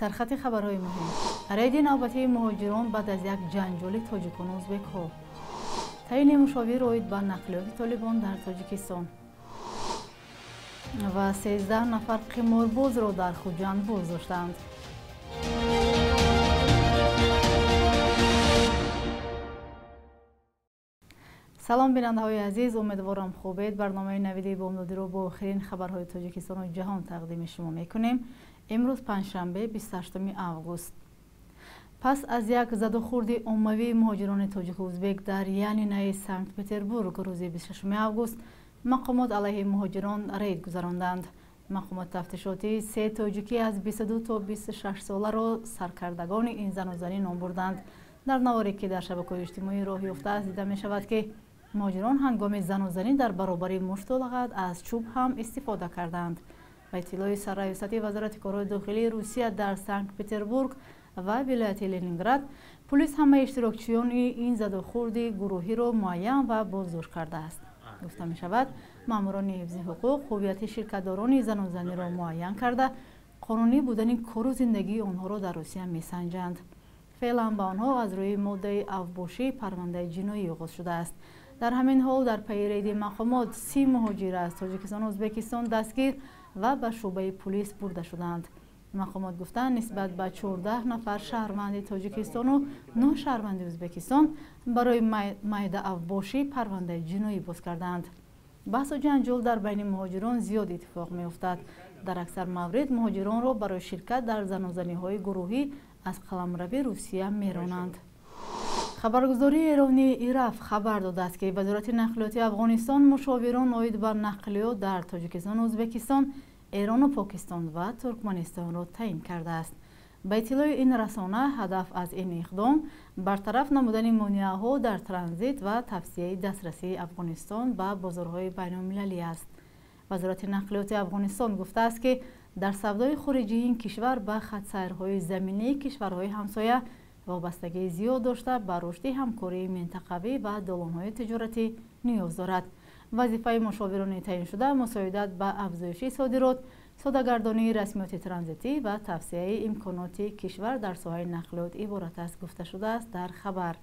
Сархати хабарҳои муҳим. Рейди навбатии муҳоҷирон баъд аз як ҷанҷоли тоҷикону узбекҳо. Таъини мушовир оид ба нақлиёти толибон дар Тоҷикистон. Ва 13 нафар қиморбозро дар Хуҷанд боздоштаанд. Салом бинандаҳои азиз, умедворам хубед. Барномаи навиди бомдодиро бо охирин хабарҳои Тоҷикистону ҷаҳон тақдими шумо мекунем. Имрӯз панҷшанбе, 28 август. Пас аз як задухӯрди оммавии муҳоҷирони тоҷику узбек дар Янинаи Санкт-Петербург рӯзи 26 август мақомот алайҳи муҳоҷирон рейд гузаронданд. Мақомот тафтишотӣ се тоҷикӣ аз 22 то 26 соларо саркардагони ин занозанӣ ном бурданд. Дар наворе ки дар шабакаҳои иҷтимоӣ роҳ ёфтааст, дида мешавад, ки муҳоҷирон ҳангоми занозанӣ дар баробари мушту лағад аз чӯб ҳам истифода карданд. Ба иттилои сарраёсати Вазорати корҳои дохилии Русия дар Санкт-Петербург ва вилояти Ленинград, пулис ҳамаи иштирокчиёни ин задухӯрди гурӯҳиро муайян ва боздошт кардааст. Гуфта мешавад, маъмурони ҳифзи ҳуқуқ ҳуввияти ширкатдорони занозаниро муайян карда, қонунӣ будани кору зиндагии онҳоро дар Русия месанҷанд. Феълан ба онҳо аз рӯи моддаи авбошӣ парвандаи ҷиноӣ оғоз шудааст. Дар ҳамин ҳол дар пайи рейди мақомот 30 муҳоҷир аз Тоҷикистону Ӯзбекистон дастгир ва ба шӯъбаи пулис бурда шуданд. Мақомот гуфтанд, нисбат ба 14 нафар шаҳрванди Тоҷикистону 9 шаҳрванди Ӯзбекистон барои майда авбошӣ парвандаи ҷиноӣ боз карданд. Баҳсу ҷанҷол дар байни муҳоҷирон зиёд иттифоқ меафтад. Дар аксар маврид муҳоҷиронро барои ширкат дар занозаниҳои гурӯҳӣ аз қаламрави Русия меронанд. Хабаргузории эронии Ираф хабар додааст, ки Вазорати нақлиёти Афғонистон мушовирон оид ба нақлиёт дар Тоҷикистону Ӯзбекистон, Эрону Покистон ва Туркманистонро таъин кардааст. Ба иттилои ин расона, ҳадаф аз ин иқдом бартараф намудани монеаҳо дар транзит ва тавсияи дастрасии Афғонистон ба бозорҳои байналмилалӣ аст. Вазорати нақлиёти Афғонистон гуфтааст, ки дар савдои хориҷии ин кишвар ба хатсайрҳои заминии кишварҳои ҳамсоя вобастагии зиёд дошта, ба рушди ҳамкории минтақавӣ ва долонҳои тиҷоратӣ ниёз дорад. Вазифаи мушовирони таъиншуда мусоидат ба афзоиши содирот, содагардонии расмиёти транзитӣ ва тавсияи имконоти кишвар дар соҳаи нақлиёт иборат аст, гуфта шудааст дар хабар.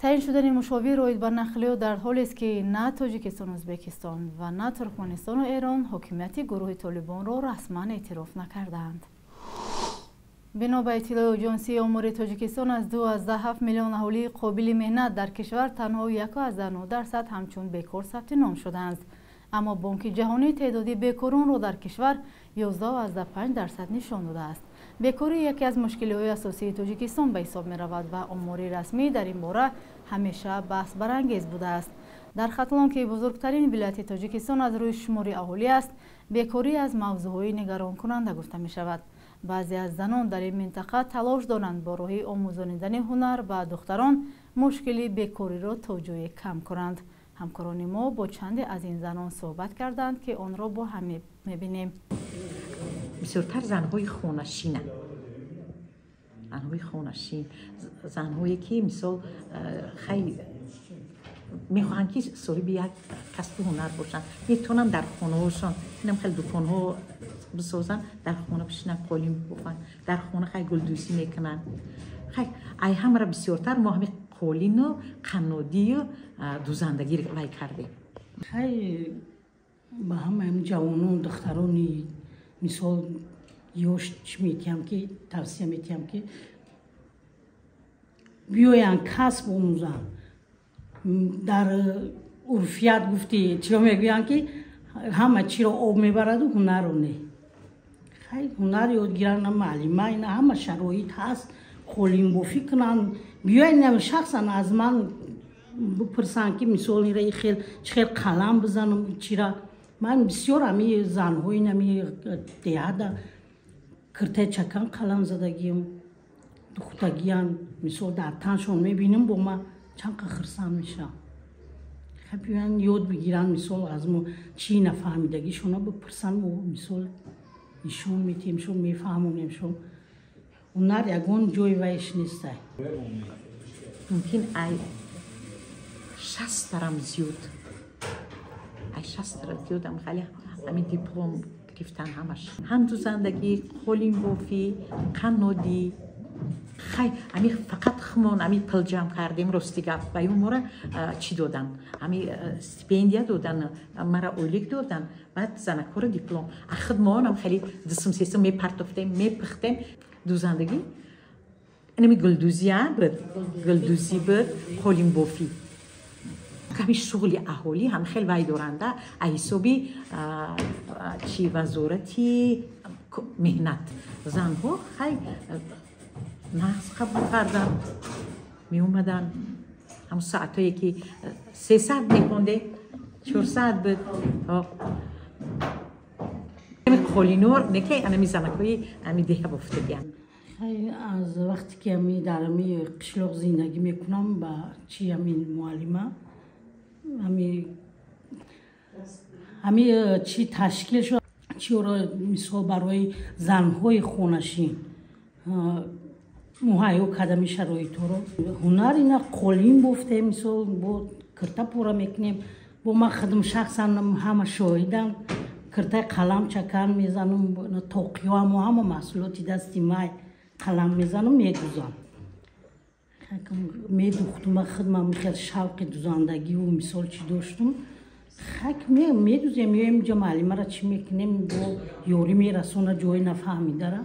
Таъин шудани мушовир оид ба нақлиёт дар ҳолест, ки на Тоҷикистону Ӯзбекистон ва на Туркманистону Эрон ҳокимияти гурӯҳи толибонро расман эътироф накардаанд. Бино ба иттилои Оҷонсии омори Тоҷикистон, аз 2,7 миллион аҳолии қобили меҳнат дар кишвар танҳо 1,9% ҳамчун бекор сабти ном шудаанд. Аммо Бонки ҷаҳонӣ теъдоди бекоронро дар кишвар 11,5% нишон додааст. Бекорӣ яке аз мушкилиҳои асосии Тоҷикистон ба ҳисоб меравад ва омори расмӣ дар ин бора ҳамеша баҳсбарангез будааст. Дар Хатлон, ки бузургтарин вилояти Тоҷикистон аз рӯи шумори аҳолӣ аст, бекорӣ аз мавзӯъҳои нигаронкунанда гуфта мешавад. Баъзе аз занон дар ин минтақа талош доранд бо роҳи омӯзонидани ҳунар ба духтарон мушкили бекориро то ҷое кам кунанд. Ҳамкорони мо бо чанде аз ин занон суҳбат карданд, ки онро бо ҳам мебинем. Бисёртар занҳои хонашинанд, занҳои хонашин, занҳое ки мисол хай мехоҳанд, ки соҳиби як касбу ҳунар бошанд, метавонанд дар хонаҳошон инам хеле дуконҳо бисозанд, дар хона бишинанд, қолин бибофанд, дар хона хай гулдӯзӣ мекунанд. Хай ай ҳамаро бисёртар мо ҳами қолину қаннодию дузандагӣ вай кардем. Хай ба ҳамаи ҷавонон, духтарони мисол ёш чӣ метиҳам, ки тавсия метиҳам, ки биёянд, касб омӯзанд. Дар урфият гуфти чиро мегӯянд, ки ҳама чиро об мебараду ҳунарро не. Хай ҳунар ёд гиранд, маълима ина ҳама шароит ҳаст, қолинбофӣ кунанд, биёянд, шахсан аз ман бипурсанд, ки мисол ира хел чӣ хел қалам бизанам, чира. Ман бисёр ҳами занҳои нами деҳада киртаи чакан қалам задагиам, духтагиам, мисол дар таншон мебинам, бо ма чанд қа хирсанд мешавам. Хай биёянд, ёд бигиранд, мисол аз мо чӣ нафаҳмидагишона бипурсанд, мо мисол нишон метиҳемшон, мефаҳмонемшон. Ҳунар ягон ҷои вайш нестай. Мумкин ай 60 тарам зиёд, ай 60 тара зиёдам хеле ҳамин диплом гирифтан ҳамаш. Ҳам дузандагӣ, қолинбофӣ, қаннодӣ. Хай, ами фақат хумон ами пул ҷамъ кардем, рости гап. Ва ю мора чӣ додан? Ами стипендия додан, мара ойлик додан, баъд занакҳоро диплом. А худмонам хеле дусум сесум мепартофтем, мепухтем. Дузандагӣ инами гулдӯзия буд, гулдӯзӣ буд, қолинбофӣ. Ками шуғли аҳолӣ ҳам хел вай доранда, а ҳисоби чи вазорати меҳнат. Занҳо хай нағз қабул карданд, меомаданд. Ҳамун соатҳое ки 3 саат мехондем, 4 саат буд. Қолинор неки анами занакҳои ами деҳа бофтагианд. Аз вақте ки ами дар ами қишлоқ зиндагӣ мекунам, ба чи ами муаллима ами чи ташкил шуд, чиро мисол барои занҳои хонашин муҳайё кардами шароитҳоро. Ҳунар ина қолин бофтем, мисол бо кирта пора мекунем. Бо ман худам шахсан ҳама шоҳидам, киртаи қалам чакан мезанам, тоқиёамо ҳама маҳсулоти дасти май қалам мезанам, медузам. Медухтум, худмам хел шавқи дузандагиву мисол чӣ доштум. Хак медузем, меоем инҷа муаллимара чӣ мекунем, бо ёрӣ мерасона ҷои нафаҳмидара.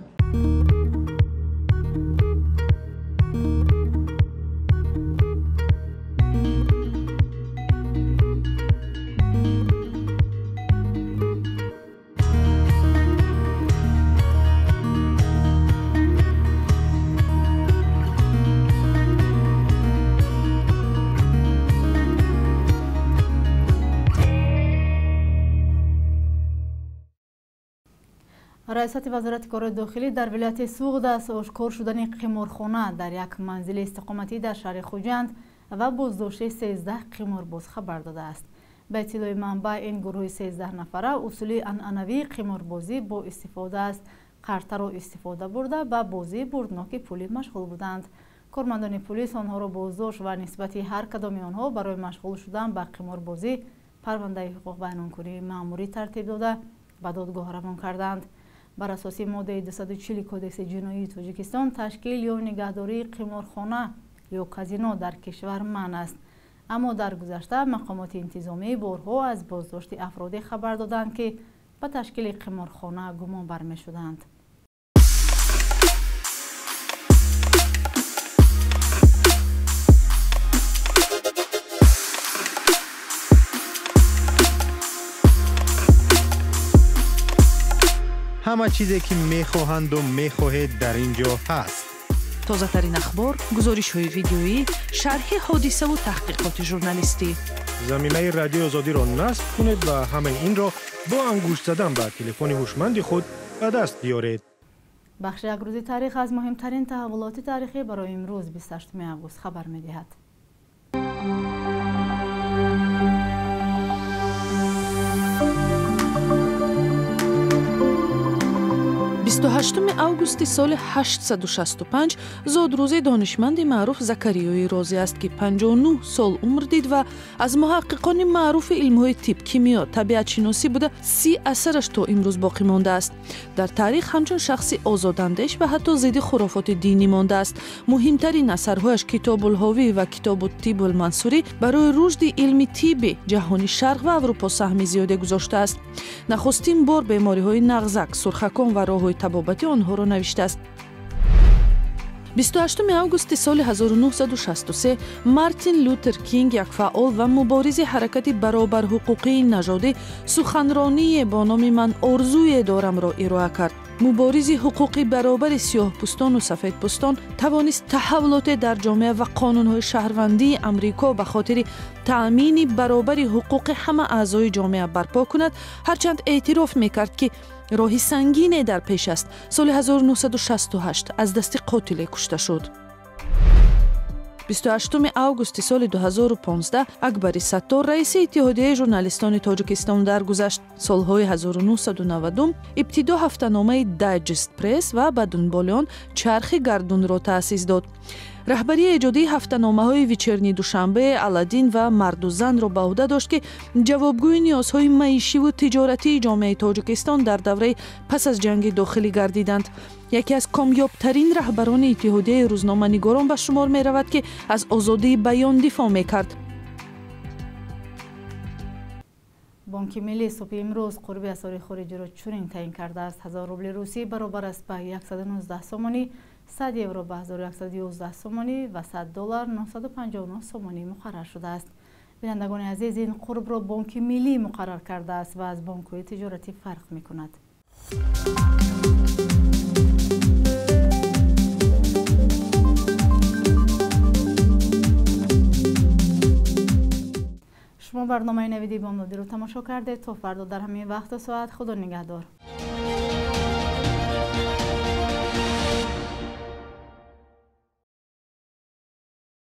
Раёсати вазорати корҳои дохилӣ дар вилояти Суғд аз ошкор шудани қиморхона дар як манзили истиқоматӣ дар шаҳри Хуҷанд ва боздошти 13 қиморбоз хабар додааст. Ба иттилои манбаъ, ин гурӯҳи 13 нафара усули анъанавии қиморбозӣ бо истифода аз қартаро истифода бурда ба бозии бурдноки пулӣ машғул буданд. Кормандони пулис онҳоро боздошт ва нисбати ҳар кадоми онҳо барои машғул шудан ба қиморбозӣ парвандаи ҳуқуқвайронкунии маъмурӣ тартиб дода ба додгоҳ равон карданд. Бар асоси моддаи 240 Кодекси ҷиноии Тоҷикистон ташкил ё нигаҳдории қиморхона ё казино дар кишвар манъ аст. Аммо дар гузашта мақомоти интизомӣ борҳо аз боздошти афроде хабар доданд, ки ба ташкили қиморхона гумон бармешуданд. Ҳама чизе ки мехоҳанду мехоҳед дар ин ҷо ҳаст. Тозатарин ахбор, гузоришҳои видеоӣ, шарҳи ҳодисаву таҳқиқоти журналистӣ. Замимаи Радиои Озодиро насб кунед ва ҳамаи инро бо ангушт задан ба телефони ҳушманди худ ба даст биёред. Бахши як рӯзи таърих аз муҳимтарин таҳаввулоти таърихӣ барои имрӯз 28 август хабар медиҳад. Бисту ҳаштуми августи соли 865 зодрӯзи донишманди маъруф Закариёи Розӣ аст, ки 59 сол умр дид ва аз муҳаққиқони маъруфи илмҳои тиб, кимиё, табиатшиносӣ буда 30 асараш то имрӯз боқӣ мондааст. Дар таърих ҳамчун шахси озодандеш ва ҳатто зидди хурофоти динӣ мондааст. Муҳимтарин асарҳояш Китобулҳовӣ ва Китобу тибулмансурӣ барои рушди илми тибби ҷаҳони Шарқ ва Аврупо саҳми зиёде гузоштааст. Нахустин бор бемориҳои нағзак, сурхакон ва роҳҳои табобати онҳоро навиштааст. 28 августи соли 1963 Мартин Лютер Кинг, як фаъол ва муборизи ҳаракати баробарҳуқуқии нажодӣ, суханроние бо номи «Ман орзуе дорамро» ироа кард. Муборизи ҳуқуқи баробари сиёҳпӯстону сафедпӯстон тавонист таҳаввулоте дар ҷомеа ва қонунҳои шаҳрвандии Амрико ба хотири таъмини баробари ҳуқуқи ҳама аъзои ҷомеа барпо кунад, ҳарчанд эътироф мекард, ки роҳи сангине дар пеш аст. Соли 1968 аз дасти қотиле кушта шуд. 28 августи соли 2015 Акбари Саттор, раиси Иттиҳодияи журналистони Тоҷикистон, даргузашт. Солҳои 1990 ибтидо ҳафтаномаи Дайджест Пресс ва ба дунболи он Чархи гардунро таъсис дод. Раҳбарии эҷодии ҳафтаномаҳои Вечерний Душанбе, Аладдин ва Марду занро ба ӯҳда дошт, ки ҷавобгӯи ниёзҳои маишиву тиҷоратии ҷомеаи Тоҷикистон дар давраи пас аз ҷанги дохилӣ гардиданд. Яке аз комёбтарин раҳбарони Иттиҳодияи рӯзноманигорон ба шумор меравад, ки аз озодии баён дифоъ мекард. Бонки Миллӣ субҳи имрӯз қурби асъори хориҷиро чунин таъин кардааст: 1000 рубли русӣ баробар аст ба 119 сомонӣ, 100 евро ба 1111 сомонӣ ва 100 доллар 959 сомонӣ муқаррар шудааст. Бинандагони азиз, ин қурбро Бонки Миллӣ муқаррар кардааст ва аз бонкҳои тиҷоратӣ фарқ мекунад. Шумо барномаи Навиди Бомдодиро тамошо кардед. То фардо дар ҳамин вақту соат, Худо нигаҳдор.